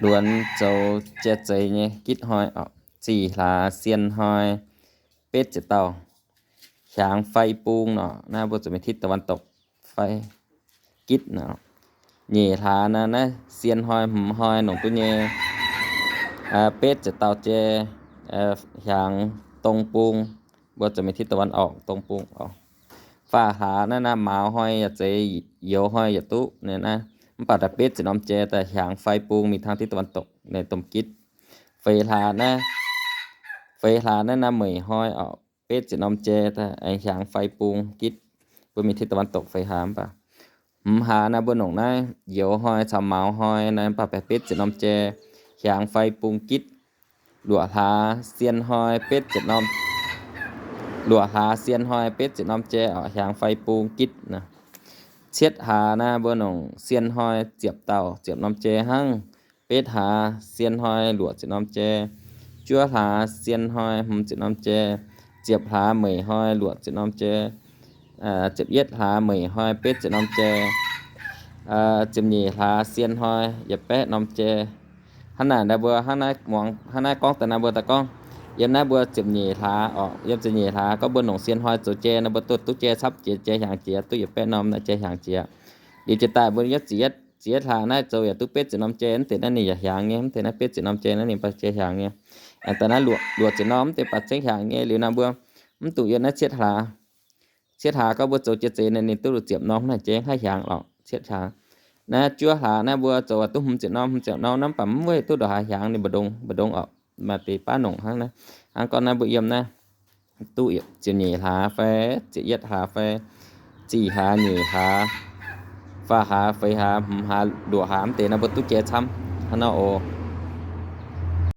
Nzuonx zoux jai zeiz nyei gitv hnoi oc. Zic hlaax sien hnoi betv ziepc dauh hiaangx fai bung nor, naaiv mbuo zuqc mingh ทิศตะวันตก fai gitv nor. Nyeic hlaax naaiv, naaiv sien hnoi hmz hnoi nongc duqv nyei betv ziepc dauh jai hiaangx dong bung, mbuo zuqc mingh ทิศตะวันออก dong bung oc. Faah hlaax naaiv, naaiv mauz hnoi yaac zeiz, youz hnoi yaac duqv naaiv. Mv baac da'betv ziepc norm jai daaih hiaangx fai bung mingh ทางทิศตะวันตก naaiv domh gitv. Feix hlaax naaiv, feix hlaax naaiv, naaiv meic hnoi oc, betv ziepc norm jai daaih aengx hiaangx fai bung gitv, mbuo mingh ทิศตะวันตก feix hlaax. Mv baac hmz hlaax naaiv mbuo nongc naaiv youz hnoi caux mauz hnoi naaiv, mv baac betv ziepc norm jai hiaangx fai bung gitv. Luoqc hlaax sien hnoi betv ziepc norm, luoqc hlaax sien hnoi betv ziepc norm jai oc, hiaangx fai bung gitv nor. Cietv hlaax naaiv mbuo nongc sien hnoi ziepc dauh ziepc norm jai hnangv. Betv hlaax sien hnoi luoqc ziepc norm jai. Juov hlaax sien hnoi hmz ziepc norm jai. Ziepc hlaax meic hnoi luoqc ziepc norm jai. Ziepc yietv hlaax meic hnoi betv ziepc norm jai. Ziepc nyeic hlaax sien hnoi yietc baeqv norm jai. Hnangv naaic naaiv mbuo hnangv naaiv muangx, hnangv naaiv gorngv daaih naaiv mbuo daaih gorngv, yiem naaiv mbuo ziepc nyeic hlaax oc, yiem ziepc nyeic hlaax gorngv mbuo nongc sien hnoi zoux jai naaiv, mbuo duqv, duqv jai camv jiex, jai hiaangx jiex, duqv yietc baeqv norm naaiv jai hiaangx jiex. Liuz jiex daaih mbuo yiem ziepc yietv, ziepc yietv hlaax naaiv zoux yaac duqv betv ziepc norm jai, mv deix naaiv ninh yaac hiaangx nyei, mv deix naaiv betv ziepc norm jai naaiv ninh baac jai hiaangx nyei. Aengx daaih naaiv luoqc, luoqc ziepc norm mv deix baac zengv hiaangx nyei. Liuz naaiv mbuo mv duqv yiem naaiv cietv hlaax. Cietv hlaax gorngv mbuo zoux jai zeiz naaiv ninh duqv luoqc ziepc norm naaiv jai haih hiaangx lorqc, cietv hlaax. Naaiv juov hlaax naaiv mbuo zoux duqv hmz ziepc norm, hmz ziepc norm naaiv, mv baac mv weic duqv ndongc haaix hiaangx ninh mbu'ndongx, mbu'ndongx oc. Maaih deix baav nongc hnangv naaiv. Hnangv gorngv naaiv mbuo yiem naaiv duqv ziepc nyeic hlaax fai, ziepc yietv hlaax fai, ziqc hlaax, nyeic hlaax, faah hlaax, feix hlaax, hmz hlaax, luoqc hlaax, mv deix naaiv mbuo duqv jai camv hnangv nor oc.